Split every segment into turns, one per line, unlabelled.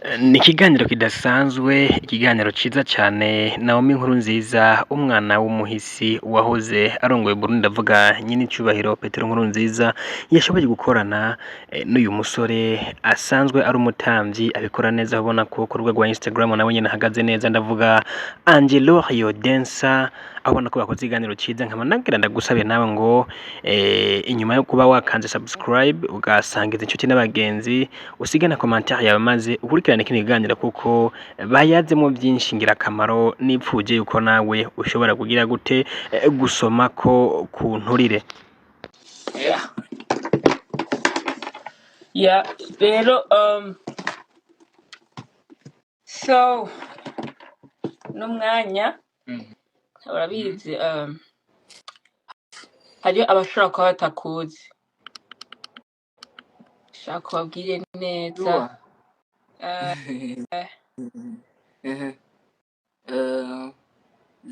Ni ikiganiro kidasanzwe, ikiganiro ciza cane. Naomi Nkurunziza, umwana w'umuhisi wahoze arongoye Burundi, ndavuga nyenicubahiro Petero Nkurunziza, yashoboye gukorana n'uyu musore asanzwe ari umutamvyi, abikora neza. Ubona ko ku rubuga rwa Instagram nawe nyene ahagaze neza, ndavuga Angelo Rio Dancer, aho ubona ko bakoze ikiganiro ciza. Nkaba nagira ndagusabe nawe ngo inyuma yo kuba wakanze subscribe, ugasangiza inshuti n'abagenzi, usige na commentaire yawe, maze ukurikirane kino kiganiro, kuko bayazemwo vyinshi ngirakamaro. Nipfuje yuko nawe ushobora kugira gute gusomako ku nturire.
Yeah. Rero so n'umwanya urabizi, hariyo abashobora kuba batakuzi, shaka kubabwire neza.
Sure.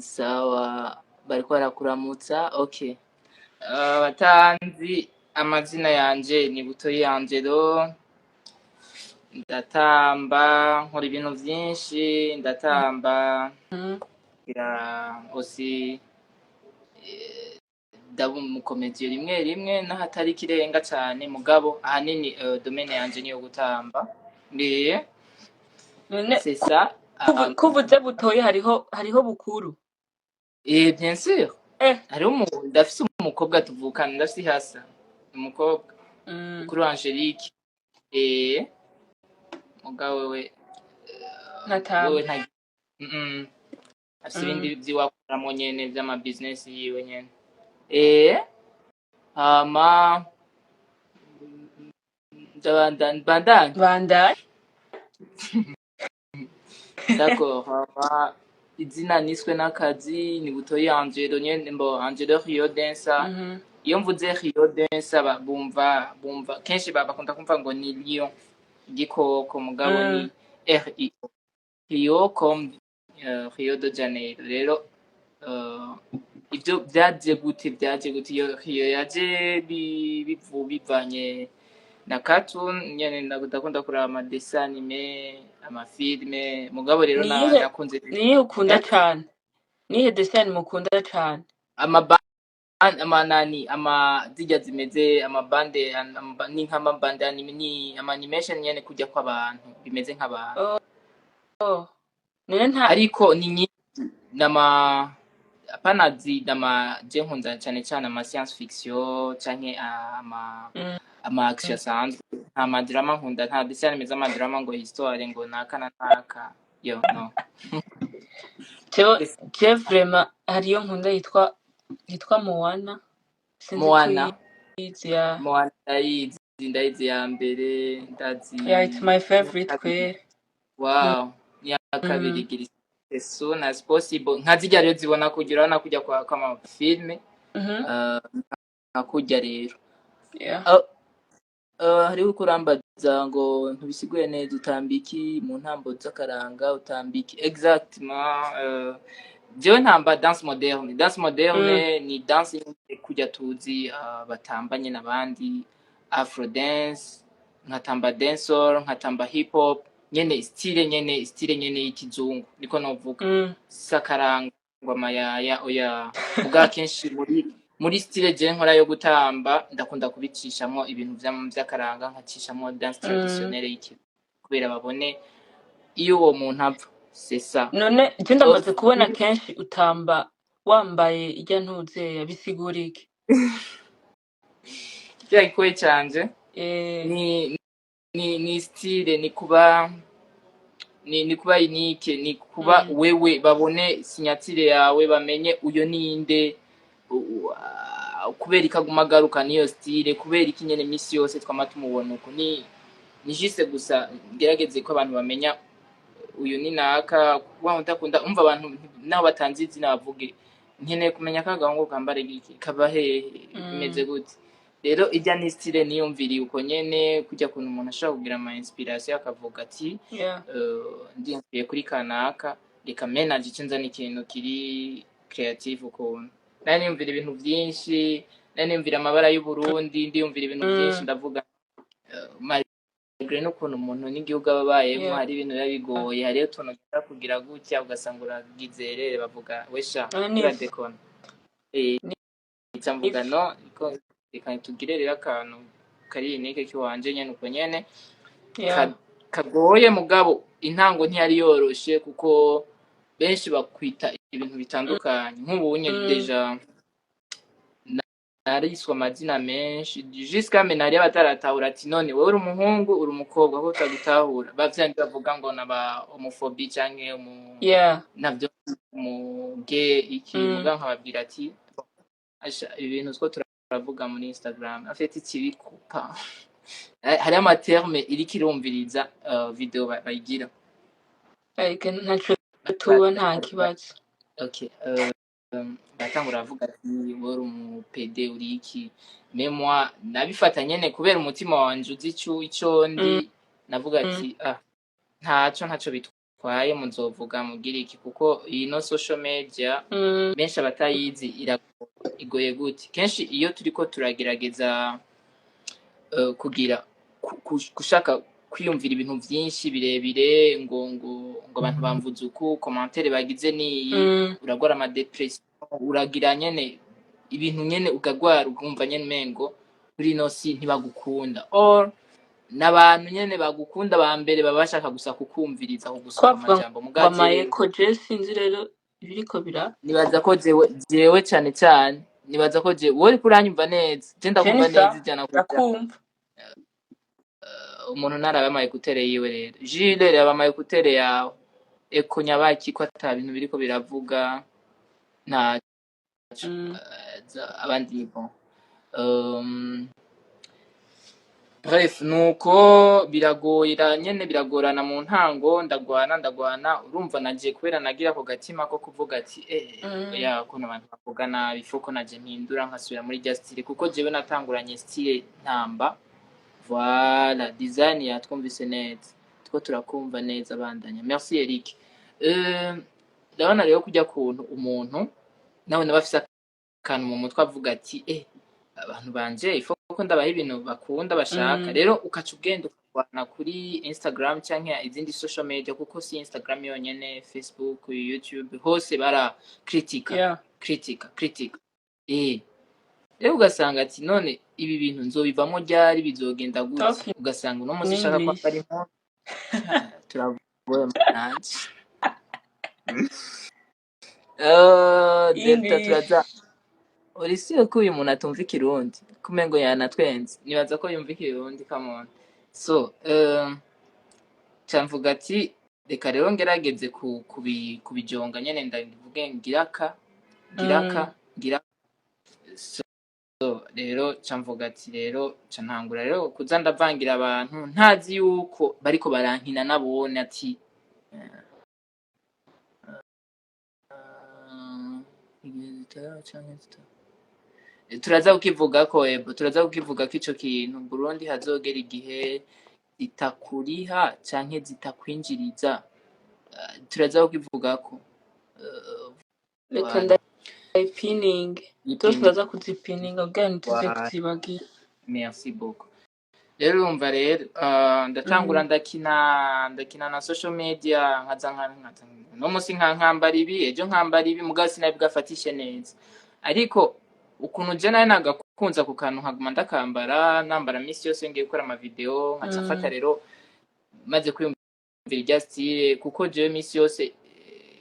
Sawa, bariko barakuramutsa. Okay. Abatanzi amazina yanje ni Butoyi Angelo, ndatamba, nkora ibintu vyinshi, ndatamba, ngira aussi ndaba umukomediyo rimwe rimwe n'ahatari ikirenga cane, mugabo ahanini domaine yanje niyo gutamba.
None
C'est ça.
Kuvuze Butoyi, hariho Bukuru?
Eh, bien sûr. Hariho ndafise umukobwa tuvukana, ndafise ihasa umukobwa, Bukuru Angelique. Mugabo we
ntatamba.
Wewe nta afise ibindi vyiwakoramwo nyene vy'ama business yiwe nyene. Hama ndabandanya.
Bandanye.
D'accord. Hama izina niswe n'akazi ni Butoyi Angelo nyene, mbo Angelo Rio Dancer. Iyo mvuze Rio Dancer, bumva kenshi bakunda kumva ngo ni lion, igikoko, mugabo ni R I O, Rio comme Rio de Janeiro. Rero ivyo vyaje gute? Iyo Rio yaje bivanye na cartoon nyene. Ndakunda kuraba ama dessins animés, ama films, mugabo rero
Niyihe
nakunze
niyihe ukunda
Eh?
cane? Niyihe dessin animé ukunda cane?
Ama amanani, ama zirya zimeze ama bandes, ni nk'ama bandes animées, ni ama animation nyene, kurya kw'abantu bimeze nk'abantu.
Oh. None nta
Ariko ni nyinshi, nama apana zi nama je nkunda cane cane ama science fiction canke ama ama action asanzwe. Nta ma drama nkunda, nta dessin animé z'ama drama ngo histoire ngo naka na naka, yo no.
Jewe vraiment hariyo nkunda yitwa Moana, sinzi ko
Moana.
uyizi ya.
Moana ndayizi, ndayizi ya mbere ndazi.
Yeah, it's my favorite kweri.
Wow, ni ya kabiri igira as soon as possible. Nka zirya rero zibona kugira, urabona kujya kwa kw'ama films, nka kurya rero. Hariho ukurambaza ngo ntubisiguye neza, utamba iki mu ntambo z'akaranga, utamba iki exactement? Jewe ntamba danse moderne. Danse moderne ni danse nyene kurya tuzi batamba nyene abandi, afro dance, nkatamba dancehall, nkatamba hip hop nyene, style nyene y'ikizungu niko novuga. Sakaranga ngo amayaya, oya. Ubwa kenshi muri style je nkora yo gutamba, ndakunda kubicishamwo ibintu vy'akaranga, nkacishamwo danse traditionnelle y'iki, kubera babone iyo uwo muntu ava, c'est ça.
None je ndamaze kubona kenshi utamba wambaye irya ntuzeya, bisigura iki?
Kiriya gikoye canje ni style, ni kuba unique, ni kuba wewe, babone signature yawe, bamenye uyo ninde, kubera ikaguma agaruka niyo style, kubera iki nyene misi yose twama tumubona uko. Ni juste gusa ngerageze ko abantu bamenya uyu ni naka, kuba udakunda umva abantu naho batanze izina bavuge nkeneye kumenya ko agahungu kambara iki, kava hehe, bimeze gute. Rero irya ni style niyumviriye uko nyene, kujya kuntu umuntu ashobora kugira ama inspiration akavuga ati ndiyumviye kuri kanaka, reka menage ico nzana ikintu kiri creative ukuntu. Nari niyumvira ibintu vyinshi, nari niyumvira amabara y'Uburundi, ndiyumvira ibintu vyinshi, ndavuga Malgré n'ukuntu umuntu n'igihugu aba abayemwo, hari ibintu biba bigoye, hariyo utuntu ugenda kugira gutya ugasanga uragize erere, bavuga wesha
None nivyo.
Uradekona. Nca mvuga
Nivyo.
No ko reka tugire rero akantu kari unique kiwanje nyene, uko nyene kagoye, mugabo intango ntiyari yoroshe kuko benshi bakwita ibintu bitandukanye. Nk'ubunye déjà nariswe amazina menshi jusqu'à maintenant, hariyo abataratahura ati: "None wewe uri umuhungu, uri umukobwa?" Ko utagutahura bavyandi bavuga ngo naba homophobie canke umu navyo umuge iki. Muga nkababwira ati: "Asha, ibintu two turavuga muri Instagram en fait ikibikupa." Hariyo ama terme iriko irumviriza video bayigira.
Ariko ntaco tuba, nta kibazo.
Okay, batangura bavuga ati: "Wowe uri umu pédé, uri iki?" Mais moi nabifata nyene kubera umutima wanje uzi ico ndi. Navuga ati: "Ah, ntaco bitwaye, muzovuga mugira iki," kuko iyi no social media benshi abatayizi igoye gute. Kenshi iyo turiko turagerageza kugira gushaka kwiyumvira ibintu vyinshi birebire, ngo abantu bamvuze uku, commentaire bagize niyi, uragwara ama dépression, uragira nyene ibintu nyene, ukagwara, ukumva nyene umengo kuri ino si ntibagukunda, or n'abantu nyene bagukunda ba mbere baba bashaka gusa kukumviriza, kugusoma
Twavuga
amajambo.
ngo
Muga jewe
amayeko, je sinzi rero ibiriko bira
nibaza ko jewe cane cane nibaza ko jewe, wowe uriko uranyumva neza, je
Je
ndakumva
ni sawa.
neza 100%.
Ndakumva.
Umuntu ntaraba ama écouteurs yiwe rero. Jules, raba ama écouteurs yawe, eko nyabaki ko ata bintu biriko biravuga, ntaco. Abandi ni bon. Bref, nuko biragoyera nyene, biragorana mu ntango, ndagwana ndagwana. Urumva naje kubera nagira ako gatima ko kuvuga ati ya ukuntu abantu bavuga nabi, faut ko naje mpindura nkasubira muri rya style, kuko jewe natanguranye style ntamba. Voilà, design yatwumvise neza, two turakumva neza, bandanya. Merci Eric. Ndabona rero kujya kuntu umuntu nawe nawe afise akantu mu mutwe, avuga ati: "Eh, abantu banje ifo ko ndabaha ibintu bakunda, bashaka." Rero ukaca ugenda ukarwana kuri Instagram canke izindi social media, kuko si Instagram yonyene, Facebook, YouTube, hose bara kritika, kritika, kritika. Rero ugasanga ati: "None ibi bintu nzobivamo ryari? Bizogenda gute?"
Talk in
Ugasanga uno munsi ushaka
English.
kwambara impuzu, turagoye nanje. Delta turaza.
English.
Urisiye ko uyu muntu atumva ikirundi, kumengo yanatwenze, nibaza ko yumva ikirundi. Come on. So ca mvuga ati: "Reka rero ngerageze kubijonga nyene, ndavuge ngiraka ngiraka ngira." So rero ca mvuga ati rero ca ntangura rero kuza ndavangira abantu ntazi yuko bariko barankina nabone ati igihe zitara canke zitara turaza kukivugako. Ebo, turaza kukivugako ico kintu. Burundi hazogera igihe zitakuriha canke zitakwinjiriza. Turaza kukivugako.
Reka
Voilà.
ndayipininge zose.
Yipininge.
Ndaza kuzipininga kugira ntituze
Voilà.
kuzibagira.
Merci beaucoup. Rero urumva rero ndatangura ndakina na social media, nkaza no musi nkambara ibi, ejo nkambara ibi, mugabo sinabwafatishe neza. Ariko ukuntu je nawe nagakunze ako kantu, nkaguma ndakambara, nambara misi yose ngiye gukora ama video, nkaca mfata rero maze kwiyumvira irya style, kuko jewe misi yose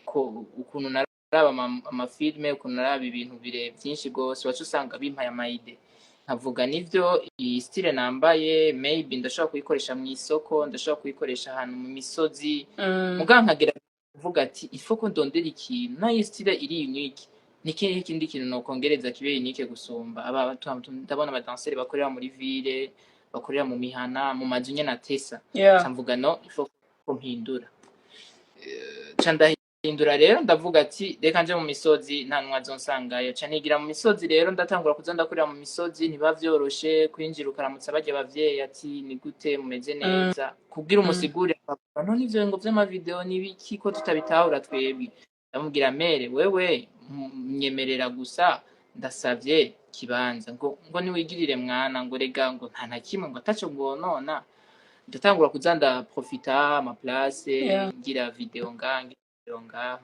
ko ukuntu naraba ama film, ukuntu naraba ibintu bire byinshi gose, waca usanga bimpaye ama idées, nkavuga: "Nivyo, iyi style nambaye maybe ndashobora kuyikoresha mu isoko, ndashobora kuyikoresha ahantu mu misozi." Mugabo nkagira kuvuga ati: "Ifo ko ndondera ikintu nayo style iri unique, ni ikihe kindi kintu nokongereza kibe unique gusumba aba?" Ndabona abadanseri bakorera muri ville, bakorera mu mihana, mu mazu nyene atesa. Ca mvuga: "No, ifo ko mpindura." Ca ndahindura rero, ndavuga ati: "Reka nje mu misozi, nta numwe azonsangayo." Ca nigira mu misozi rero, ndatangura kuza ndakorera mu misozi. Ntiba vyoroshe kwinjira ukaramutsa barya abavyeyi ati: "Ni gute, mumeze neza?" Kubwira umusigurire, akavuga: "None ivyo ngo vy'ama video ni biki ko tutabitahura twebwe?" Ndamubwira: "Mère, wewe nyemerera gusa, ndasavye kibanza." Ngo: "Niwigirire mwana," ngo: "Rega," ngo: "nta na kimwe," ngo: "ataco ngonona." Ndatangura kuza ndaprofita ama place, ngira video ngaha, ngira video ngaha.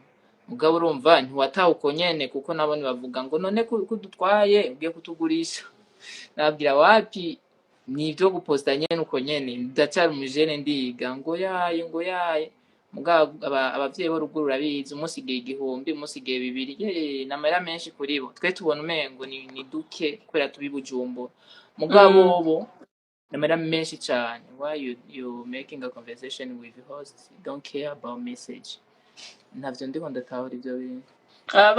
Mugabo urumva ntiwataha uko nyene, kuko nabone bavuga ngo none ko dutwaye ugiye kutugurisha. Nababwira wapi, ni ibyo guposta nyene uko nyene, ndacyari umujene, ndiga, ngo yaye, ngo yaye. Mugabo abavyeyi bo ruguru urabizi, umusigaye 1000, umusigaye 2000, ye n'amahera menshi kuri bo. Twe tubona umengo ni duke kubera tubi Bujumbura, mugabo bo n'amahera menshi cane. Why you making a conversation with the host? Don't care about message. Ntavyo ndiko ndatahura ivyo bintu.
Ah,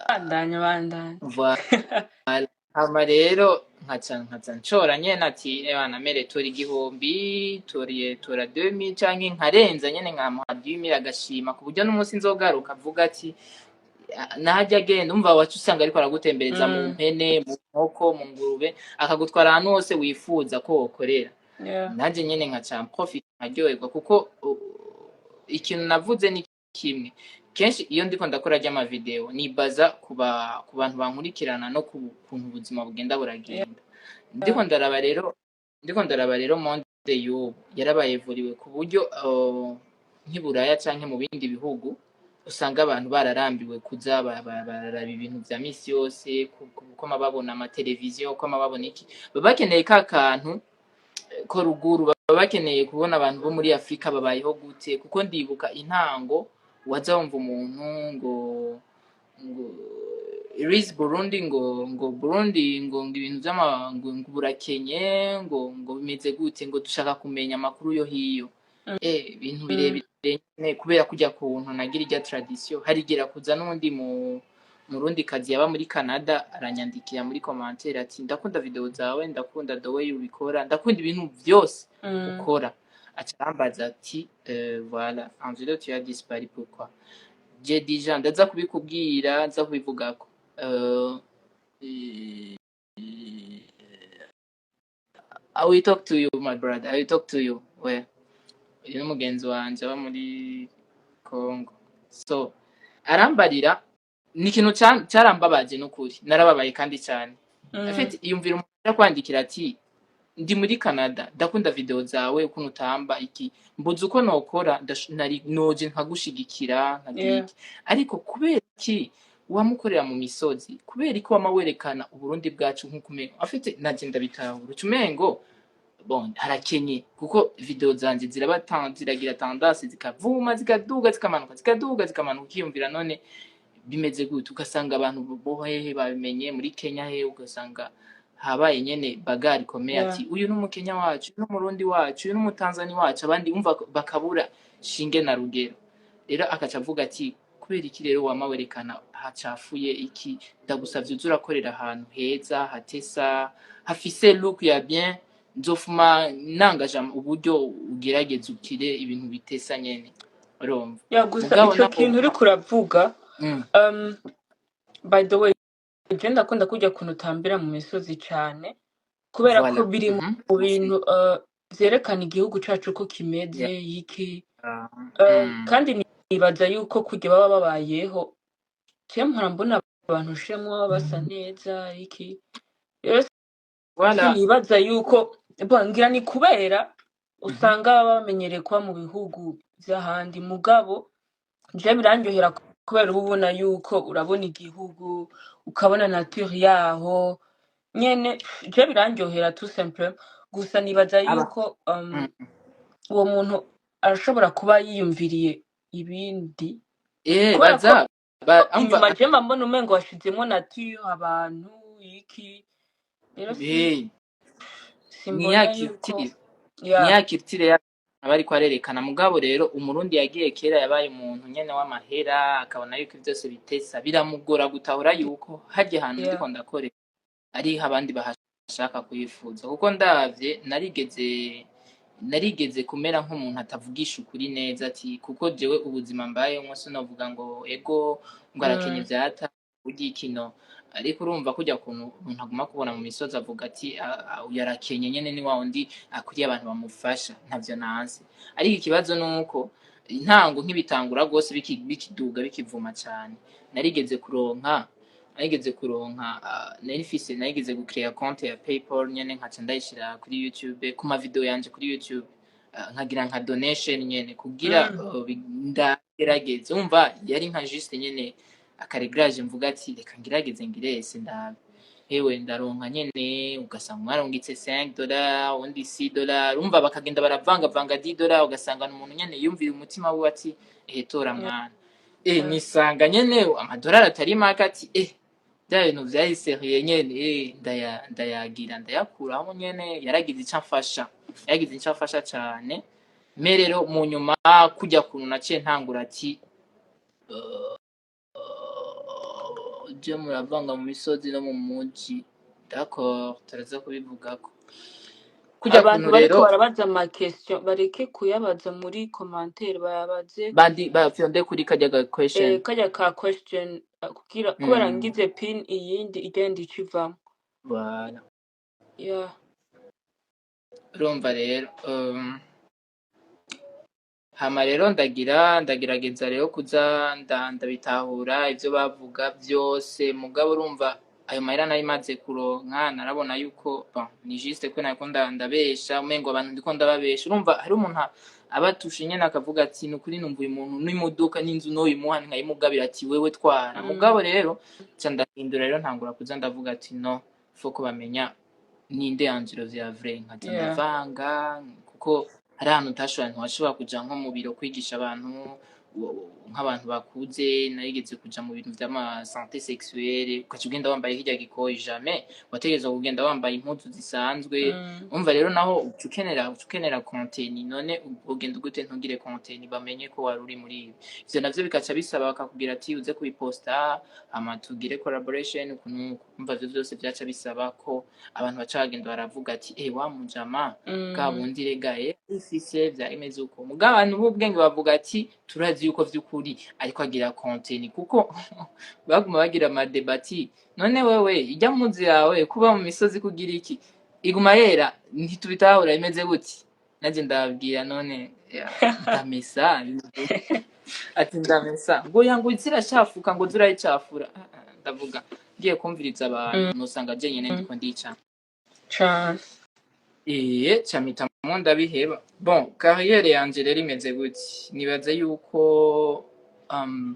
bandanya, bandanya.
Voilà. Hama rero nkaca nshora nyene ati ebana mere tora 1000, toriye tora 2000 canke nkarenza nyene nkamuha 2000, agashima ku buryo n'umunsi nzogaruka avuga ati nahajya agenda. Umva, wacu usanga ariko aragutembereza mu mpene, mu nkoko, mu ngurube, akagutwara ahantu hose wifuza ko wokorera. Nanjye nyene nkaca mprofita, nkaryoherwa, kuko ikintu navuze ni kimwe: kenshi iyo ndiko ndakora ry'amavideo nibaza ku bantu bankurikirana no ku kuntu ubuzima bugenda buragenda. Ndiko ndaraba rero monde y'ubu yarabaye évolué ku buryo nk'i Buraya canke mu bindi bihugu usanga abantu bararambiwe kuza bararaba ibintu vya misi yose, kwama babona amateleviziyo, kwama babona iki. Baba bakeneye ka kantu ko ruguru, baba bakeneye kubona abantu bo muri Afurika babayeho gute. Kuko ndibuka intango waza wumva umuntu ngo Riz Burundi, ngo Burundi, ngo ibintu vy'ama ngo burakenye, ngo bimeze gute, ngo dushaka kumenya amakuru yo hiyo, ibintu birebire nyene. Kubera kurya kuntu nagira irya tradition, harigera kuza n'undi mu murundi kazi yaba muri Canada, aranyandikira muri commentaire ati ndakunda video zawe, ndakunda the way ubikora, ndakunda ibintu vyose ukora. Aca arambaza ati voilà, Angelo, tu as disparu, pourquoi? J'ai dit Jean, ndaza kubikubwira, nza kubivugako. I will talk to you, my brother, I will talk to you. We uyu ni mugenzi wanje aba muri Congo. So arambarira, ni ikintu carambabaje n'ukuri, narababaye kandi cyane. En fait, iyumvira umuntu aja kwandikira ati ndi muri Canada, ndakunda video zawe, ukuntu utamba iki, mbuze uko nokora, nari noje nkagushigikira, nkagira iki. Ariko kubera iki wamukorera mu misozi? Kubera iki wama werekana Uburundi bwacu nk'uko umengo afite naje ndabitahura, uca umengo bon harakenye, kuko video zanje ziraba ziragira tendance zikavuma, zikaduga, zikamanuka, zikaduga, zikamanuka, ukiyumvira none bimeze gute? Ugasanga abantu bo hehe babimenye, muri Kenya hehe, ugasanga habaye nyene bagarre ikomeye, ati uyu ni umukenya wacu, uyu ni umurundi wacu, uyu ni umutanzani wacu, abandi umva bakabura shinge na rugero. Rero akaca avuga ati kubera iki rero wama werekana hacafuye iki? Ndagusavye uze urakorera ahantu heza, hatesa, hafise look ya bien, nzofuma nangaja uburyo ugerageza ukire ibintu bitesa nyene, urumva.
Ya, gusa
mugabo
ico
nabo
kintu uriko uravuga, by the way, je ndakunda kurya kuntu utambira mu misozi cane, kubera ko biri mu bintu vyerekana igihugu cacu ko kimeze iki. Kandi nibaza yuko kurya baba babayeho, je mpora mbona abantu ushemwa basa neza iki. Rero sinibaza yuko bon, ngira ni kubera usanga baba bamenyereye kuba mu bihugu vy'ahandi. Mugabo je birandyohera kubera uba ubona yuko urabona igihugu, ukabona nature yaho nyene. Je birandyohera tout simplement. Gusa nibaza
aba
yuko uwo muntu arashobora kuba yiyumviriye ibindi, kubera ko
baza ba umva
inyuma je mba mbona umengo washizemwo nature, abantu, iki. Rero si
ni
simbona
ya
yuko
culture, ni ya culture ya aba ariko arerekana. Mugabo rero umurundi yagiye kera yabaye umuntu nyene w'amahera, akabona yuko vyose bitesa, biramugora gutahura yuko harya hantu ndiko ndakorera ariho abandi bahashaka kuyifuza. Kuko ndavye narigeze kumera nk'umuntu atavugisha ukuri neza, ati kuko jewe ubuzima mbayemwo sinovuga ngo ego ngo arakenye vyata burya ikino. Ariko urumva kurya kuntu umuntu aguma kubona mu misozi, avuga ati "Ah, ah, uyu arakenye nyene, ni wa wundi akwiriye abantu bamufasha." Ntavyo nanse, ariko ikibazo nuko intango nk'ibitangura rwose bikiduga, bikivuma cane, narigeze kuronka nari mfise, narigeze gucrea compte ya PayPal nyene, nkaca ndayishira kuri YouTube, ku ma video yanje kuri YouTube. Nkagira nka donation nyene kugira ndagerageze. Umva, yari nka juste nyene aka réglage, mvuga ati reka ngerageze ngirese ndabe. Hewe, ndaronka nyene, ugasanga umwe arungitse $5, undi $6, umva bakagenda baravangavanga $10, ugasanga umuntu nyene yumvira umutima wiwe ati eh, tora mwana. Nisanga nyene amadolari atari make, ati eh, bya bintu vyari sérieux nyene. Ndayagira, ndayakuramo nyene, yaragize ico amfasha, yaragize ico amfasha cane. Mais rero mu nyuma kujya kuntu naciye ntangura ati je muravanga mu misozi no mu muji, d'accord, turaza kubivugako kujya
Abantu
kuntu
bariko
rero
barabaza ama question bareke kuyabaza muri commentaire, bayabaze
bandi bafyonde kuri kajya ga question.
Karya ka question, kugira kubera ngize pin iyindi igenda icivamo.
Voilà.
Yeah.
Urumva rero, hama rero ndagira ndagerageza rero kuza ndabitahura ivyo bavuga vyose. Mugabo urumva ayo mahera nari maze kuronka, narabona yuko bon, ni juste ko nariko ndabesha, umengo abantu ndiko ndababesha. Urumva hari umuntu aba atushe nyene akavuga ati nukuri numva uyu muntu n'imodoka n'inzu noyimuha nkayimugabira, ati wewe twara. Mugabo rero nca ndahindura rero, ntangura kuza ndavuga ati no, faut ko bamenya ninde Angelo vya vrai, nkaza ndavanga, kuko hari ahantu utashobora, ntiwashobora kuja nko mu biro kwigisha abantu nk'abantu bakuze. Narigeze kuja mu bintu vy'ama santé sexuelle, ugaca ugenda wambaye hirya gikoyi, jamais, wategerezwa kugenda wambaye impuzu zisanzwe. Umva rero naho uca ukenera contenu. None ugenda gute ntugire contenu, bamenye ko wari uri muri ibi? Ivyo navyo bikaca bisaba bakakubwira ati uze kubiposta, hama tugire collaboration ukuntu. Umva ivyo vyose vyaca bisaba ko abantu baca bagenda baravuga ati eh, wa mujama bwa bundi rega, ifise vyari imeze uko. Mugabo abantu b'ubwenge bavuga ati turazi yuko vy'ukuri ariko agira contenu, kuko baguma bagira ama débats: none wewe ijya mpuzu yawe kuba mu misozi kugira iki, iguma yera, ntitubitahura, imeze gute? Nanje ndababwira none ya, ndamesa. Ati ndamesa, ngo ya, ngo zirashafuka, ngo zirayicafura. Ah, ah, ndavuga ngiye kumviriza abantu nosanga je nyene ndiko ndica.
Cane.
Ca mpitamwo ndabiheba. Bon, carrière yanje rero imeze gute? Nibaza yuko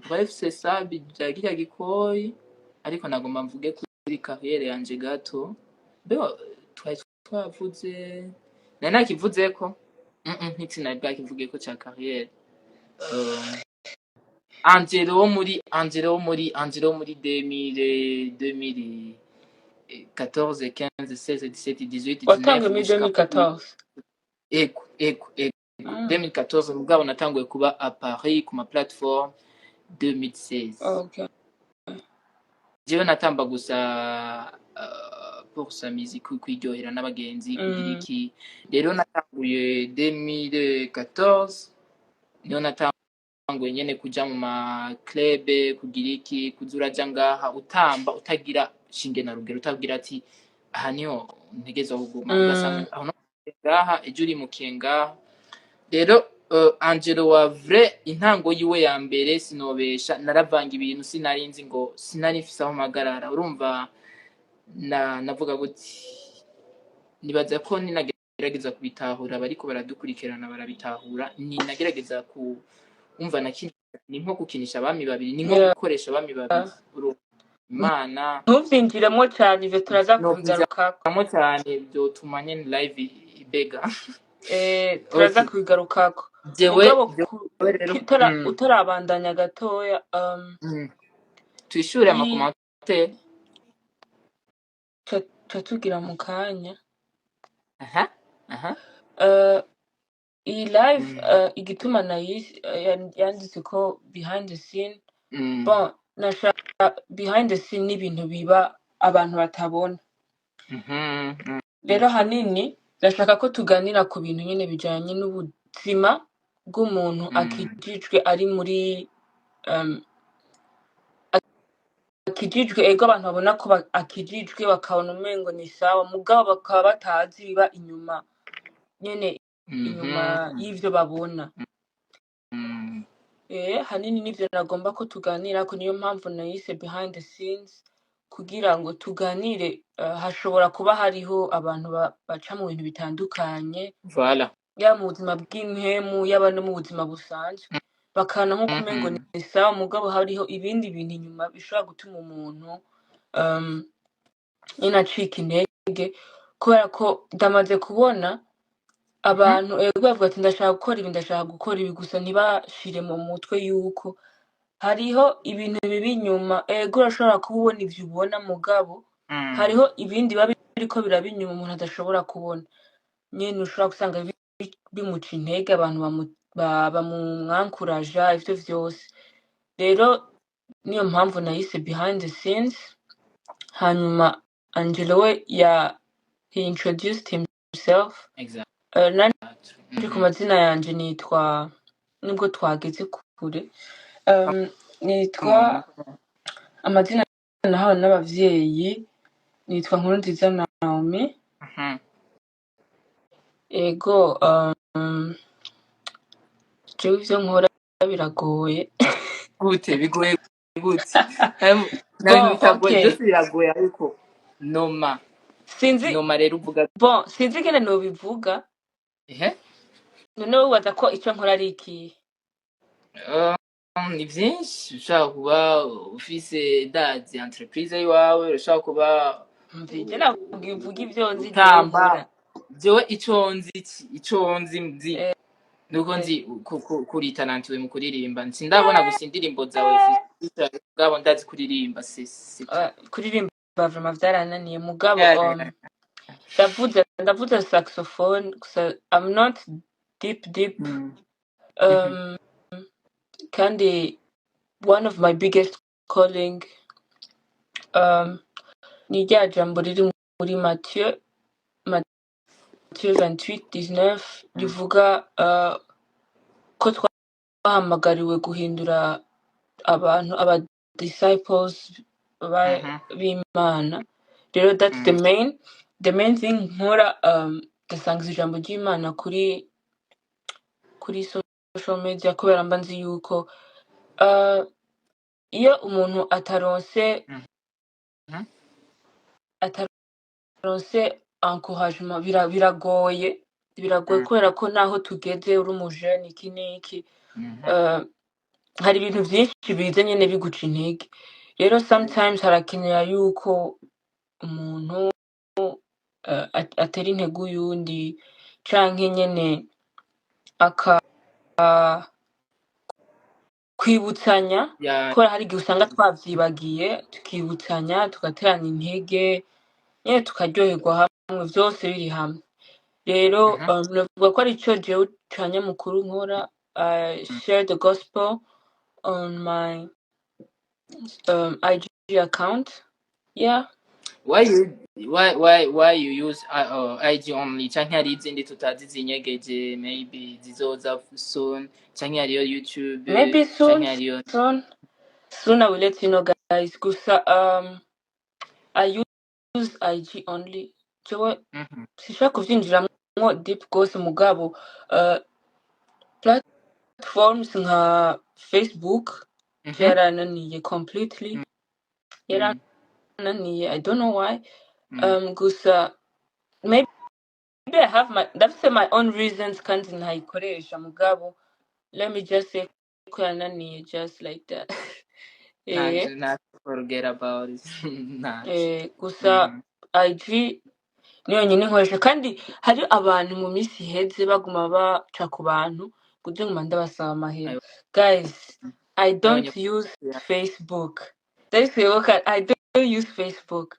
bref, c'est ça vya kirya gikoyi, ariko nagomba mvuge kuri carrière yanje gato. Mbega twari twavuze, nari nakivuzeko? Ntinari bwakivugeko ca carrière. Angelo wo muri 2000, 2014, 15, 16, 17, 18,
Watanguye
19
muri
gushika
2014?
Ego. 2014, mugabo natanguye kuba à Paris ku ma plateforme 2016. Jewe natamba gusa pour sa musique, kwiryohera n'abagenzi, kugira iki. Rero natanguye 2014, niho natanguye nyene kuja mu ma club, kugira iki, kuza uraja ngaha utamba utagira shinge na rugero, utagira ati aha niho ntegerezwa kuguma. Ugasanga aho no ngaha, ejo urimukiye ngaha. Rero Angelo wa vrai, intango yiwe ya mbere, sinobesha, naravanga ibintu, sinarinzi ngo sinari mfise aho mpagarara. Urumva na navuga guti, nibaza ko ninagerageza kubitahura bariko baradukurikirana barabitahura. Ninagerageza ku umva na ni nko gukinisha abami babiri, ni nko gukoresha abami babiri. Urumva Imana
Ntuvyinjiremwo cane ivyo, turaza kubigarukako.
Novyinjiramwo cyane byotuma nyene live ibega.
Turaza kubigarukako.
Jewe
Mugabo
jewe rero
utarabandanya gatoya,
twishure ama commentaire.
Ca tugira mu kanya.
Aha.
Iyi live, igituma nayise yanditse ko behind the scene, bon, nashaka behind the scene n'ibintu biba abantu batabona. Rero hanini ndashaka ko tuganira ku bintu nyene bijanye n'ubuzima bw'umuntu akijijwe, ari muri akijijwe. Ego, abantu babona ko akijijwe bakabona umengo ni sawa, mugabo bakaba batazi ibiba inyuma nyene, inyuma y'ivyo babona. Hanini nivyo nagomba ko tuganirako, niyo mpamvu nayise behind the scenes, kugira ngo tuganire. Hashobora kuba hariho abantu baca mu bintu bitandukanye.
Voilà.
Yaba mu buzima bw'impemu, yaba no mu buzima busanzwe, bakabona nk'uko umengo ni sawa, mugabo hariho ibindi bintu inyuma bishobora gutuma umuntu nyene acika intege, kubera ko ndamaze kubona abantu, ego, bavuga ati: "Ndashaka gukora ibi, ndashaka gukora ibi", gusa ntibashire mu mutwe yuko hariho ibintu bibi inyuma. Ego, urashobora kuba ubona ivyo ubona, mugabo hariho ibindi biba biriko biraba inyuma umuntu adashobora kubona nyene, ushobora gusanga bimuca intege, abantu bamumwankuraja, ivyo vyose. Rero niyo mpamvu nayise "Behind the Scenes". Hanyuma Angelo we ya he introduced himself. Nanje ku mazina yanje nitwa, nubwo twageze kure, nitwa, amazina nahawe n'abavyeyi, nitwa Nkurunziza Naomi. Ego, jewe ivyo nkora biragoye.
Gute bigoye gute? Nta bintu
Bon,
bitagoye.
Okay.
Byose biragoye, ariko noma
Sinzi.
Noma rero uvuga.
Bon, sinzi ingene nobivuga. None wibaza ko ico nkora ari ikihe?
Ni vyinshi. Ushobora kuba ufise, ndazi, entreprise yiwawe, urashobora kuba
Mvije nakubwiye uvuga ivyo nzi jewe
utamba.
nkora.
Jewe ico nzi ico nzi nuko nzi kuri talentueux mu kuririmba. Sindabona gusa indirimbo zawe mugabo ndazi kuririmba, c'est tout.
Kuririmba vraiment vyarananiye, mugabo ndavuza saxophone gusa, I'm not deep deep. Kandi one of my biggest calling ni rya jambo riri muri Matthieu 28:19 rivuga ko twahamagariwe guhindura abantu aba disciples b'Imana. Rero that's the main thing nkora, ndasangiza ijambo ry'Imana kuri social media, kubera mba nzi yuko iyo umuntu ataronse ataronse encouragement, biragoye, kubera ko naho tugeze uri umujene, iki n'iki, hari ibintu vyinshi biza nyene biguca intege. Rero sometimes harakenera yuko umuntu atera intege uyundi, canke nyene aka kwibutsanya, kubera hari igihe usanga twavyibagiye, tukibutsanya, tugaterana intege nyene, tukaryoherwa hamwe, vyose biri hamwe. Rero novuga ko arico jewe ca nyamukuru nkora. I share the gospel on my IG account, yeah.
Why you use IG only, canke hari izindi tutazi zinyegeje, maybe zizoza soon, canke hariyo YouTube?
Maybe soon.
Canke hariyo
Soon, soon I will let you know, guys. Gusa I use IG only. Jewe sinshobora kuvyinjiramwo deep gose, mugabo platforms nka Facebook yarananiye completely. Yarananiye, I don't know why. Gusa maybe I have my, ndafise my own reasons kandi ntayikoresha, mugabo let me just say ko yananiye, just like that.
Ntaco, not forget about it, ntaco.
Gusa IG niyo nyine nkoresha, kandi hari abantu mu minsi iheze baguma baca ku bantu kugira ngo ndabasaba amahera. Guys, I don't use Facebook. Ndabisubiyemo, I don't use Facebook,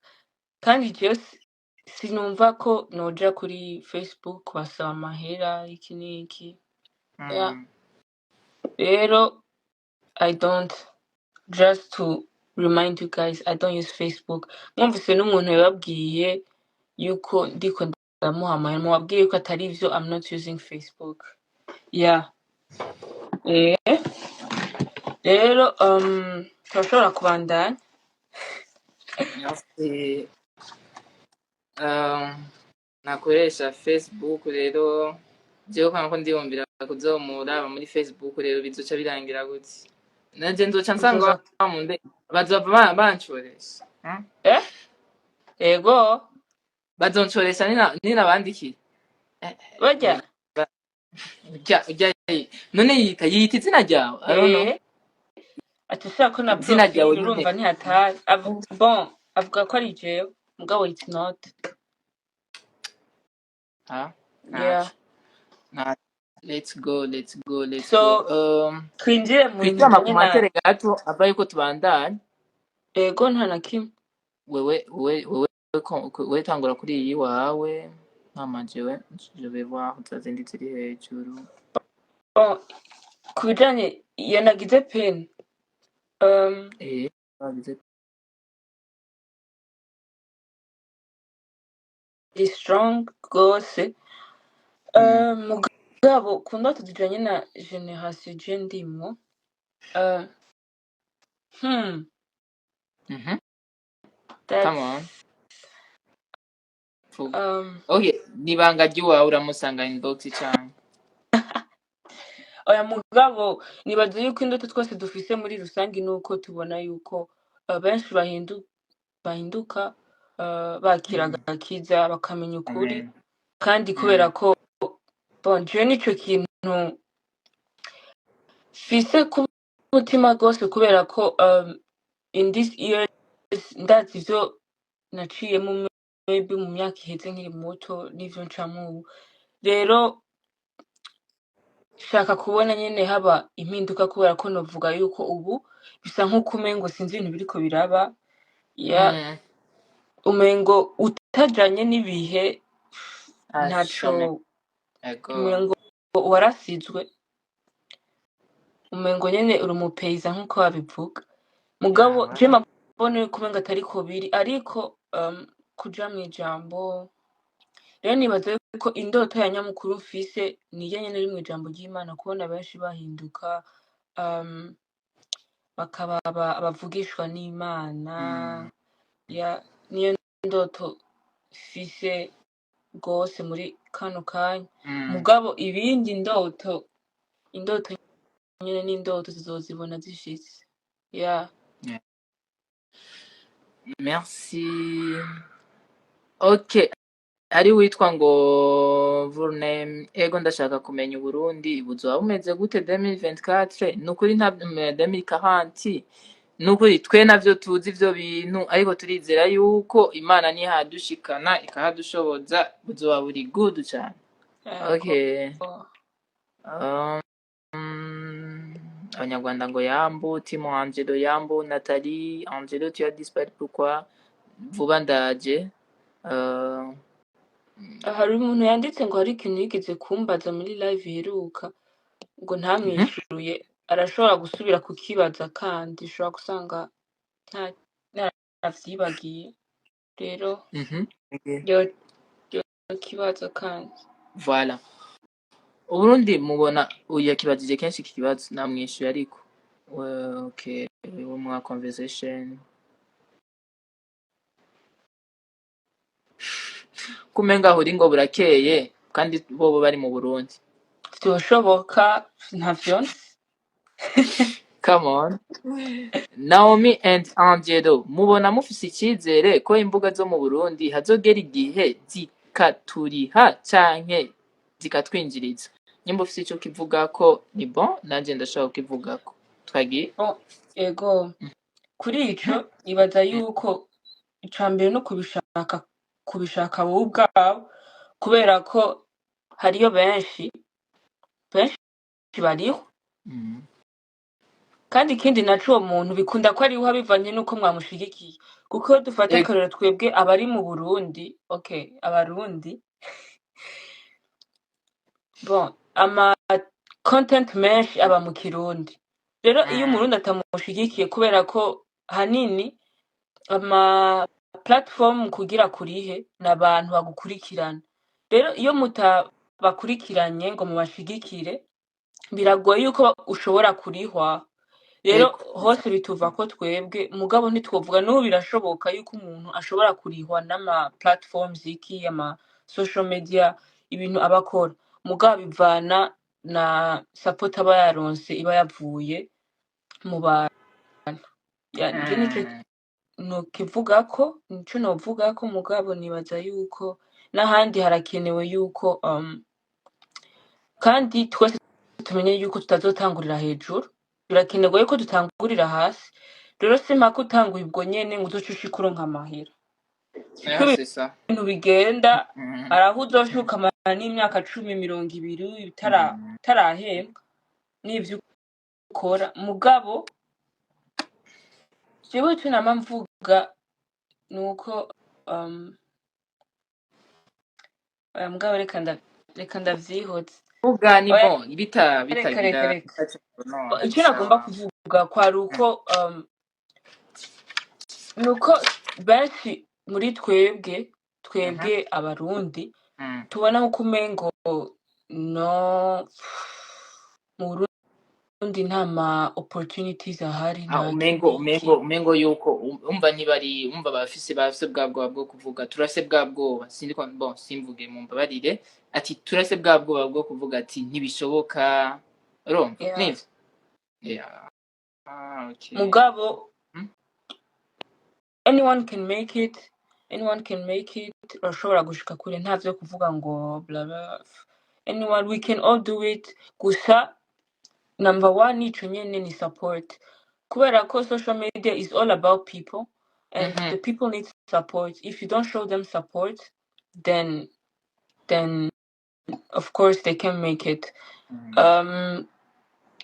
kandi just sinumva ko noja kuri Facebook kubasaba amahera, iki n'iki, yeah. Rero I don't, just to remind you guys, I don't use Facebook. Mwumvise n'umuntu yababwiye yuko ndiko ndamuha amahera, mubabwiye yuko atari ivyo. I'm not using Facebook, yeah. Rero turashobora kubandanya.
Merci. Nakoresha Facebook rero jewe kubera ko ndiyumvira kuzomuraba muri Facebook, rero bizoca birangira gute? Nanje nzoca nsanga
Uzoza
wa munde bazova bancoresha,
Ego.
Bazoncoresha nina ninabandikiye.
Barya.
Ujya none yita izina ryawe, I don't know.
Ati ushaka ko na
Izina ryawe
profile
nyine.
Urumva ntihatari. Bon, avuga ko ari jewe, mugabo it's not.
Ah,
Yeah.
ntaco ntaco, let's go, let's go, let's
So
go.
Twinjire mu bintu
Twitire
bijanye na
amakomantere gato ava yuko tubandanya.
Ego, nta na kimwe.
Wewe tangura kuri iyi wawe, hama jewe je vais voir za zindi ziri hejuru.
Bon, ku bijanye iyo nagize pin,
bagize
iri strong gose. Mugabo ku ndoto zijanye na generation je ndimwo,
Come on.
That's
Vuga. Okay, nibanga ry'iwawe uramusanga inbox cyane.
Oya, mugabo nibaza yuko indoto twese dufise muri rusange nuko tubona yuko benshi bahinduka, bakira agakiza, bakamenya ukuri.
Amen.
Kandi kubera ko, bon, jewe nico kintu mfise ku mutima gose, kubera ko in this years ndazi ivyo naciyemo maybe mu myaka iheze nkiri muto n'ivyo ncamwo ubu. Rero shaka kubona nyene haba impinduka, kubera ko novuga yuko ubu bisa nk'uko umengo sinzi ibintu biriko biraba ya umengo utajanye n'ibihe ntaco.
Ashome ego.
Umengo warasizwe, umengo nyene uri umupeiza nk'uko babivuga, mugabo je mbona yuko umengo atariko biri, ariko kuja mw'ijambo rero nibaza yuko indoto ya nyamukuru mfise niyo nyene iri mw'ijambo ry'Imana, kubona benshi bahinduka, bakaba abavugishwa n'Imana. Ya, niyo ndoto mfise gose muri kano kanya. Mugabo ibindi ndoto, indoto nyene n'indoto zizozibona zishitse, yeah.
Yeah. Merci. Okay, ari witwa ngo Vurnem, ego, ndashaka kumenya Uburundi buzoba bumeze gute 2024. Nukuri nta 2040, nukuri twe navyo tuzi ivyo bintu, ariko turizera yuko Imana nihadushikana ikahadushoboza buzoba buri good cane.
Yego.
Okay. Abanyarwanda ngo yambu Timo Angelo, yambu Nathalie Angelo, tu as disparu, pourquoi? Vuba ndaje.
Hari umuntu yanditse ngo hari ikintu yigeze kumbaza muri live iheruka ngo ntamwishuye, arashobora gusubira kukibaza, kandi ushobora gusanga ntaravyibagiye rero. Yo kibazo kandi.
Voilà. Uburundi mubona, uyu yakibajije kenshi iki kibazo, namwishuye ariko. Okay, uwo mwa conversation. Kumenga aho uri ngo burakeye kandi bobo bari mu Burundi.
Vyoshoboka, ntavyo nzi.
Come on. Naomi and Angelo, mubona mufise icyizere ko imbuga zo mu Burundi hazogera igihe zikaturiha canke zikatwinjiriza? Nimba ufise ico kivuga ko ni bon, nanje ndashobora kukivugako. Twagiye?
Bon, ego, kuri ico nibaza yuko ica mbere no kubishaka wowe ubwawe, kubera ko hariyo benshi benshi bariho. Kandi ikindi naco, uwo muntu bikunda ko ariho bivanye n'uko mwamushigikiye, kuko iyo dufata akarorero twebwe abari mu Burundi, okay, abarundi, bon, ama content menshi aba mu Kirundi. Rero iyo umurundi atamushigikiye, kubera ko hanini ama platform kugira kurihe n'abantu bagukurikirana, rero iyo mutabakurikiranye ngo mubashigikire, biragoye yuko ushobora kurihwa. Rero hose bituva ko twebwe, mugabo ntitwovuga n'ubu birashoboka yuko umuntu ashobora kurihwa n'ama platforms, iki, ama social media, ibintu aba akora, mugabo bivana na support aba yaronse iba yavuye mu bantu. Ya, nje nico nokivugako, nico novugako, mugabo nibaza yuko n'ahandi harakenewe yuko Kandi twese tumenye yuko tutazotangurira hejuru, birakenerwa yuko dutangurira hasi. Rero simpaka utanguye ubwo nyene ngo uzoce ushika uronka amahera, siko
Yeah, c'est ça.
ibintu bigenda. Hari aho uzoshika ukamara n'imyaka 10, 20 utarahembwa n'ivyo ukora. Mugabo jewe ico nama mvuga ni uko oya, mugabo reka ndavyihoze.
Vuga ni
Oya,
bon bita
reka reka
bitagira
reka.
No,
Icyo nagomba
sawa.
kuvuga kwari uko nuko benshi muri twebwe twebwe Abarundi tubona nkuko umengo no mu Burundi nta ma opportunities ahari,
Ah,
nta
umengo
iki.
Umengo yuko umva ntibari umva bafise bwa bwoba bwo kuvuga turafise bwa bwoba, sindi ko bon simvuge, mumbabarire, ati turafise bwa bwoba bwo kuvuga ati ntibishoboka, urumva?
Yeah.
Nivyo, yeah. Ah, okay.
Mugabo anyone can make it, anyone can make it. Urashobora gushika kure, nta vyo kuvuga ngo bla bla. Anyone, we can all do it. Gusa number one nico nyene ni support, kubera ko social media is all about people and the people need support. If you don't show them support, then of course they can make it.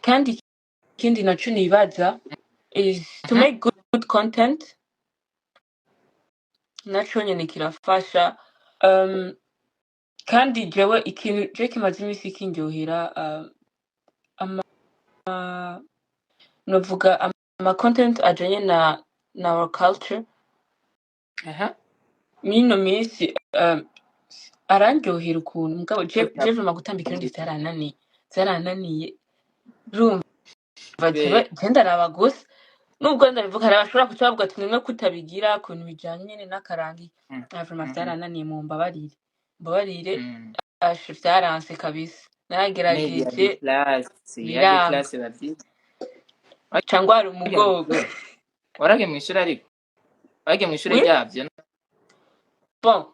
Kandi ikindi naco nibaza is to make good content, naco nyene kirafasha. Kandi jewe ikintu je kimaze imisi kindyohera, ama novuga ama content ajanye na our culture. Mino minsi arandyohera ukuntu. Mugabo je vraiment gutamba Ikirundi vyarananiye, urumva? Jewe je ndaraba gusa, nubwo ndabivuga hari abashobora kuca bavuga ati nimwe kutabigira ku bintu bijanye nyene n'akarangi. Ah, vraiment vyarananiye, mumbabarire, mbabarire. Ashe, vyaranse kabisa.
Mais il y a
Naragerageje
des classes, il y a des
biranga.
classes bavyiga.
Ca ngwara
Waragiye
umugongo.
mw'ishure? Waragiye mw'ishure, ariko waragiye mw'ishure
Oui.
ryavyo?
Bon,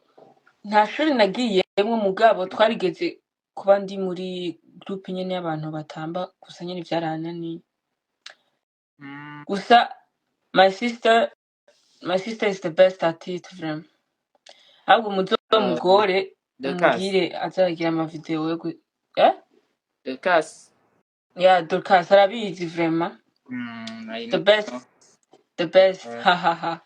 nta shuri nagiyemwo, mugabo twarigeze kuba ndi muri groupe nyene y'abantu batamba, gusa nyene vyarananiye. Gusa my sister is the best at it, vraiment. Ahubwo muzomugore
Dorcas.
umubwire azagira ama video yo eh?
Dorcas.
Yeah, Dorcas arabizi vraiment.
I
The
know.
best, the best. Hahaha,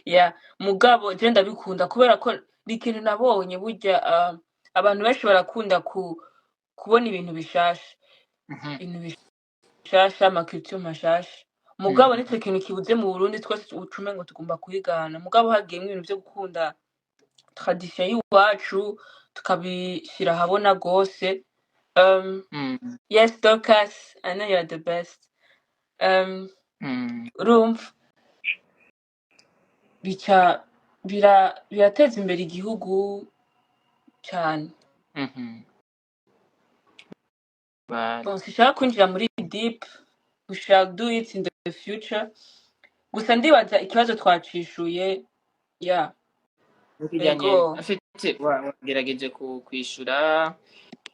yeah. Mugabo je ndabikunda kubera ko ni ikintu nabonye burya, abantu benshi barakunda kubona ibintu bishasha, ibintu bishasha, ama culture mashasha. Mugabo nico kintu kibuze mu Burundi, twese ucume ngo tugomba kwigana. Mugabo hagiyemwo ibintu vyo gukunda tradition y'iwacu, tukabishira ahabona gose. Yes, Dorcas, I know you're the best. Urumva bica birateza imbere igihugu cyane.
Voilà.
Bon, sinshaka kwinjira muri deep, we shall do it in the future. Gusa ndibaza ikibazo twacishuye, yeah.
Kijyanye
Ego.
afite wagerageje kwishura,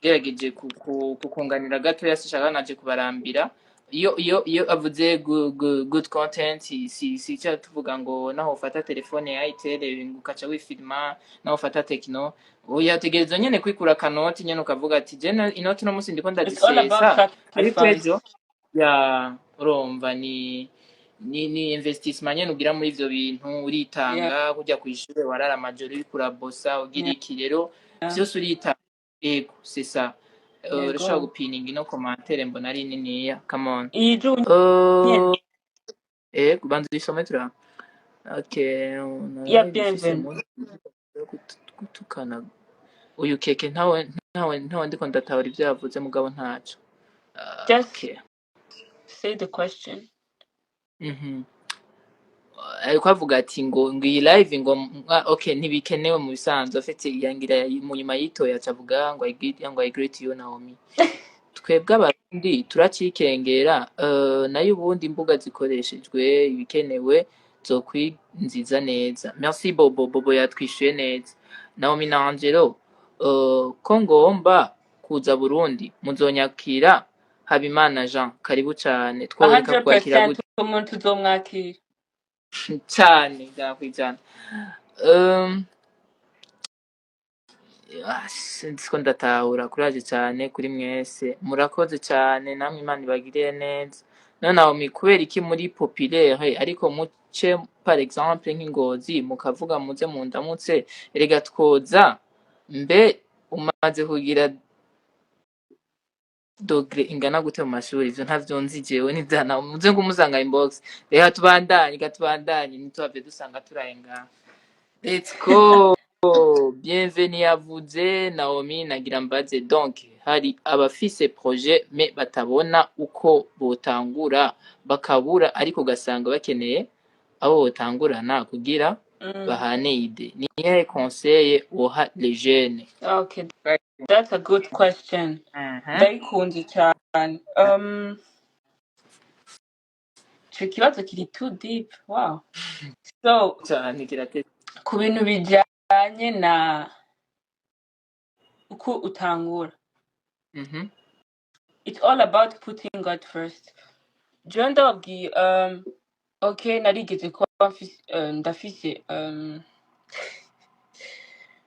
gerageje kukunganira gatoya, sinshaka naje kubarambira. Iyo avuze good content, si icyo tuvuga ngo naho ufata telefone ya Itel ukaca wifilma, naho ufata Tecno, oya, tegereza nyene kwikura kanoti nyene ukavuga ati je inoti no musi ndiko
It's all about
ndazisesa, ariko
sacrifice.
ejo ya urumva ni investissement nyene ugira muri ivyo bintu, uritanga kujya kw'ishure, warara amajoro uriko urabosa ugira iki, rero vyose uritanga. Ego, c'est ça. Urashobora gupininga ino commentaire, mbona ari niniya, come on.
Iyi nyene.
Ego, banza uyisome turaba. Okay.
Ya.
Narayifise.
Bienvenue.
Muri gutukana uyu keke, ntawe ndiko ndatahura ivyo yavuze, mugabo ntaco.
Just
okay.
say the question.
Ariko avuga ati ngo iyi live ngo okay, ntibikenewe mu bisanzwe afite yangira mu nyuma yitoye, aca avuga ngo I greet you, Naomi. Twebwe Abarundi turacikengera, nayo ubundi imbuga zikoreshejwe ibikenewe zokwinziza neza. Merci Bobo. Bobo yatwishuye neza. Naomi na Angelo. Ko ngomba kuza Burundi muzonyakira? Habimana Jean, karibu cane. Tworeka kukwakira
100%
gute?
Umuntu tuzomwakira.
Cane, 100%. Sinzi ko ndatahura. Kuraje cane kuri mwese, murakoze cane namwe, Imana ibagirire neza. None Naomi, kubera iki muri populaire ariko muce par exemple nk'Ingozi mukavuga muze mundamutse? Erega twoza. Mbe umaze kugira degré ingana gute mu mashuri? Ivyo ntavyo nzi jewe, n'ivyana muze ngumusanga inbox. Reka tubandanye, reka tubandanye, ntituhave dusanga turaye ngaha. Let's go. Bienvenue yavuze Naomi, nagira mbaze, donc hari abafise projet mais batabona uko botangura, bakabura, ariko ugasanga bakeneye abo botangurana kugira bahane idée. Ni iyihe conseil woha les jeunes?
Okay, that's a good question. Ndayikunze cyane. Ico kibazo kiri too deep, wow. So
Cyane, kirateze.
ku bintu bijanye na uko utangura, it's all about putting God first. Jewe ndababwiye, okay, narigeze kuba mfise, ndafise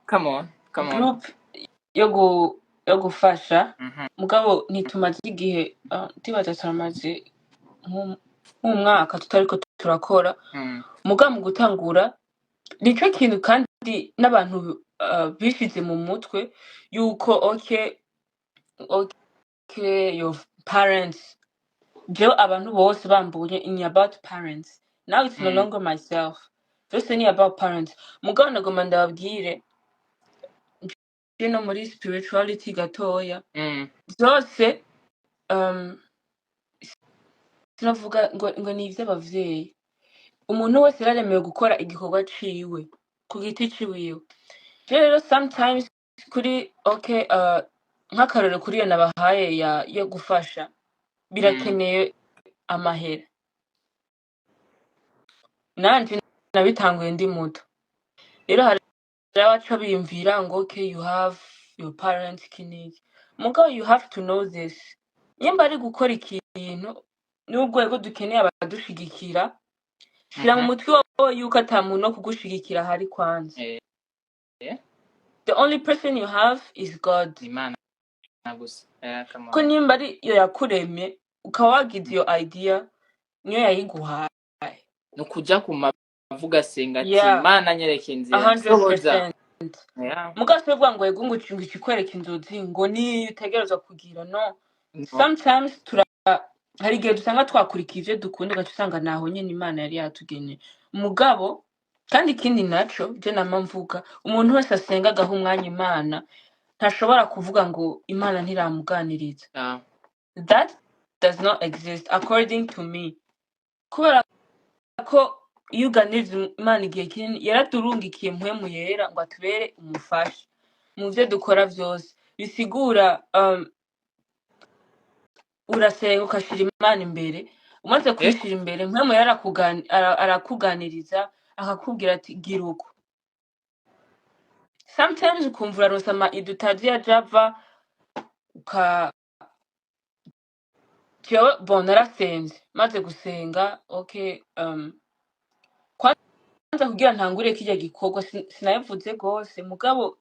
Come on, come on.
group yo gufasha, mugabo ntitumaze igihe, ndibaza turamaze nk'umwaka tutariko turakora. Mugabo mu gutangura nico kintu, kandi n'abantu bishize mu mutwe yuko okay, your parents. Jewe abantu bose bambonye in about parents, now it's no longer myself, vyose ni about parents. Mugabo nagomba ndababwire, nje no muri spirituality gatoya, vyose, sinavuga ngo ni ivy'abavyeyi. Umuntu wese yararemewe gukora igikorwa ciwe ku giti ciwiwe. Rero sometimes kuri okay, nk'akarorero kuri iyo nabahaye yo gufasha, birakeneye amahera. Nanje nabitanguye ndi muto. Rero hari abaca biyumvira ngo okay, you have your parents, iki n'iki. Mugabo you have to know this: nimba ari gukora ikintu n'urwego dukeneye abadushigikira, shira mu mutwe wawe yuko ata muntu wo kugushigikira ahari kwanza. The only person you have is God.
Imana gusa. Come
Ko
on.
nimba ari iyo yakuremye, ukaba wagize iyo idea, niyo yayiguhaye.
Ni ukuja ku mavuga, asenga ati Mana nyereka inzira,
A hundred
nsohoza.
percent. Mugabo si ukuvuga ngo ego, ngo ikikwereka inzozi ngo niyo utegerezwa kugira, no.
No.
Sometimes hari igihe dusanga twakurikiye ivyo dukunda, ugaca usanga naho nyene Imana yari yatugeneye. Mugabo kandi ikindi naco je nama mvuga, umuntu wese asenga agaha umwanya Imana ntashobora kuvuga ngo Imana ntiramuganiriza. That does not exist according to me, kubera ko iyo uganiriza Imana igihe kinini, yaraturungikiye Mpwemu Yera ngo atubere umufasha mu vyo dukora vyose. Bisigura urasenga, ukashira Imana imbere. Umaze kuyishira imbere, Mpwemu Yera arakuganiriza, akakubwira ati gira uko. Sometimes ukumva uraronse ama idées utazi iyo aja ava. Uka jewe bon, narasenze, maze gusenga, okay, kwanza kugira ntangure kirya gikorwa, sinabivuze gose, mugabo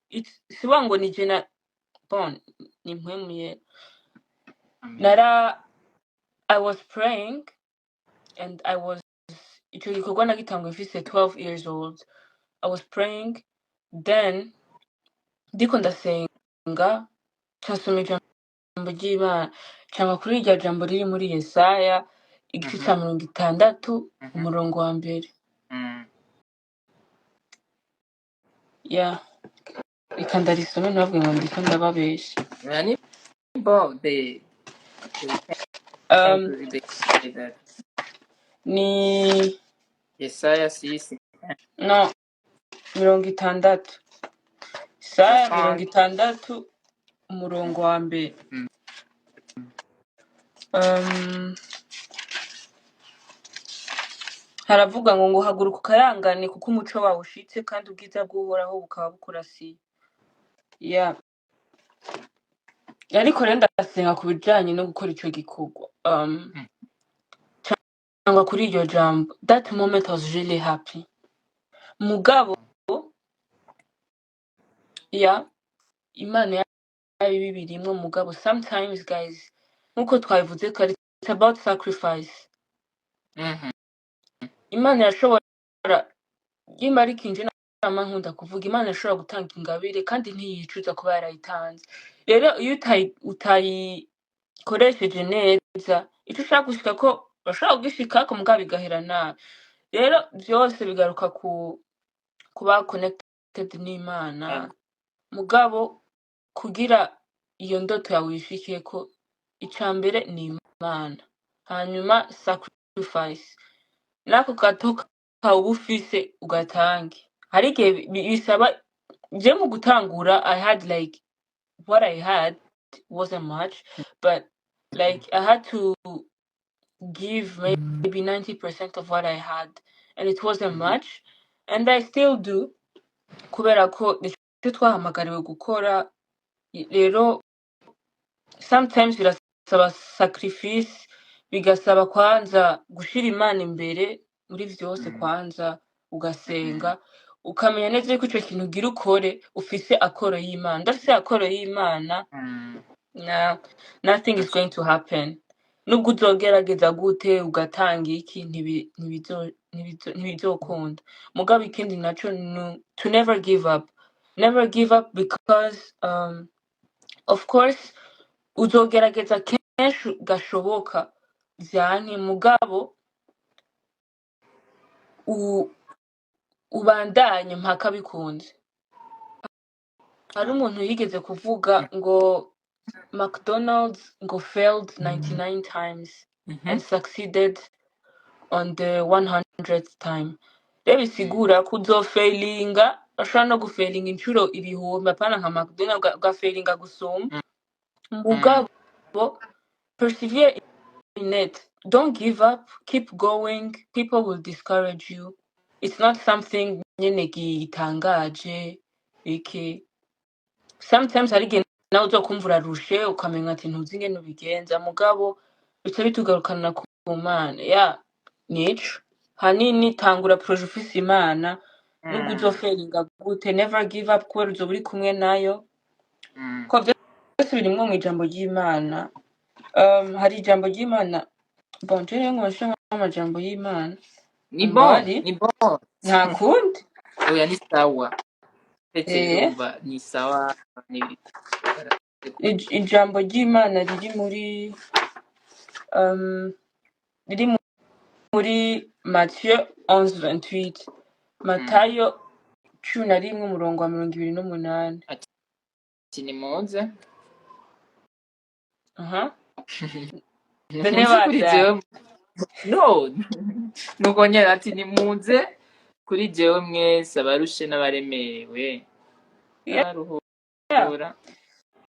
siba ngo ni je na bon, ni Mpwemu Yera.
Amen.
Nara I was praying and I was, ico gikorwa nagitanguye mfise 12 years old. I was praying, then ndiko ndasenga, nsoma ijambo ry'Imana, canga kuri irya jambo riri muri Yesaya igice ca 60, umurongo wa mbere. Yeah, reka ndarisome, ntibavuge ngo ndiko ndababesha.
Yani bo they can't they say that.
Ni
Yesaya 6.
No, 60, Yesaya mirongo
60.
itandatu, umurongo wa mbere. Haravuga ngo haguruka ukayangane, kuko umuco wawe ushitse kandi ubwiza bw'Uhoraho bukaba bukurasiye. Yeah, ariko rero ndasenga ku bijanye no gukora ico gikorwa, cyangwa kuri iryo jambo. That moment I was really happy. Mugabo yeah, Imana yabibirimwo. Mugabo sometimes, guys, nkuko twabivuze kare, it's about sacrifice. Imana irashobora, nimba ariko inje nama nkunda kuvuga, Imana irashobora gutanga ingabire kandi ntiyicuza kuba yarayitanze. Rero iyo utayikoresheje neza, ico ushaka gushika ko urashobora kugishikako, mugabo bigahera nabi. Rero vyose bigaruka ku kuba connected n'Imana. Mugabo kugira iyo ndoto yawe uyishikeko, ica mbere ni Imana, hanyuma sacrifice, n'ako gato kawe uba ufise ugatange. Hari igihe bisaba. Je mu gutangura, I had like, what I had wasn't much, but like I had to give maybe 90% of what I had, and it wasn't much, and I still do, kubera ko nico twahamagariwe gukora. Rero sometimes birasaba sacrifice, bigasaba kwanza gushira Imana imbere muri vyose, kwanza ugasenga, ukamenya neza yuko ico kintu ugira ukore ufise accord y'Imana. Udafise accord y'Imana, na nothing is going to happen. Nubwo uzogerageza gute, ugatanga iki, ntibizokunda. Mugabo ikindi naco ni to never give up, never give up, because of course uzogerageza kenshi gashoboka vyanke, mugabo ubandanye mpaka bikunze. Hari umuntu yigeze kuvuga ngo McDonald's ngo failed 99 times and succeeded on the 100th time. Rero bisigura ko uzofailinga, ushobora no gufailinga inshuro ibihumbi, apana nka McDonald's, ugafailinga gusumba. Mugabo persevere in it, don't give up, keep going. People will discourage you, it's not something nyene gitangaje iki. Sometimes hari igihe nawe uzokumva urarushe, ukamenya ati ntuzi ingene ubigenza, mugabo bica bitugarukana ku Mana ya nico hanini. Tangura projet ufise Imana, nubwo uzofailinga gute, never give up, kubera uzoba uri kumwe nayo. Ko vyose birimwo mw'ijambo ry'Imana. Hari ijambo ry'Imana, bon, je rero ngo nshiremo amajambo y'Imana.
Ni bon.
Mbari
Ni bon.
Nta kundi.
Oya, ni sawa pete. Urumva ni sawa, ni
Ijambo ry'Imana riri muri riri muri Matthieu 11:28. Matayo 11 umurongo wa 28.
Ati nimuze.
Aha bene
Nimuze kuri
bada.
Jewe no nuko nyene ati nimuze kuri jewe mwese abarushe n'abaremerewe, ndabaruhura.